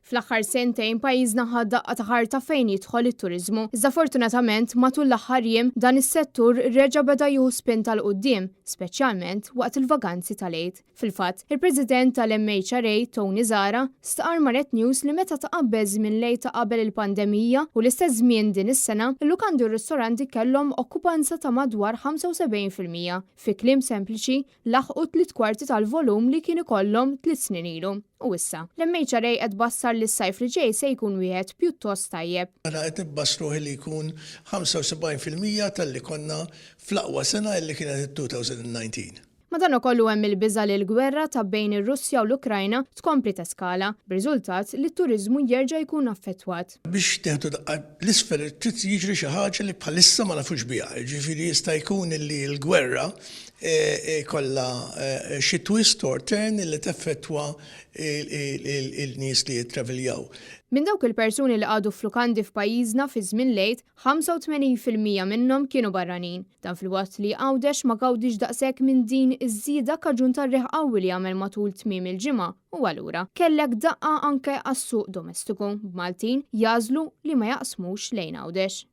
Fl-aħħar sentejn pajjiżna ħa daqqa ta' ħarta fejn jidħol it-turiżmu. Iżda fortunatament matul l-aħħar jiem dan is-settur reġa' beda jieħu spinta 'l quddiem, speċjalment waqt il-vaganzi tal-Għid. Fil-fatt, il-President tal-MHRA, Tony Zahra, stqarr ma' Net News li meta tqabbel żmien l-Għid ta' qabel il-pandemija u l-istess żmien din is-sena, il-lukandi u r-ristoranti kellhom okkupanza ta' madwar 75%. Fi kliem sempliċi, laħqu tliet kwarti tal-volum li kien ikollhom tliet snin ilu. U issa, l-MHRA qed tbassar li s-sajf li ġej se jkun wieħed pjuttost tajjeb. Aħna qed nbassruh li jkun 75% talli konna fl-aqwa sena illi kienet it-2019. Madankollu hemm il-biża' li l-gwerra ta' bejn ir-Russja u l-Ukrajna tkompli teskala, b'riżultat li t-turiżmu jerġa' jkun affettwat. Biex nieħdu daqqa 'l isfel trid jiġri xi ħaġa li bħalissa ma nafux biha. Jiġifieri jista' jkun li l-gwerra jkollha xi twist or turn li teffettwa l-nies li jittraviljaw. Minn dawk il-persuni li qagħdu f'lukandi f'pajjiżna fi żmien l-Għid, 85% minnhom kienu barranin. Dan filwaqt li Għawdex ma gawdiex daqshekk minn din iż-żieda kaġun tar-riħ qawwi li għamel matul tmiem il-ġimgħa u allura kellek daqqa anke għas-suq domestiku, b'Maltin jagħżlu li ma jaqsmux lejn Għawdex.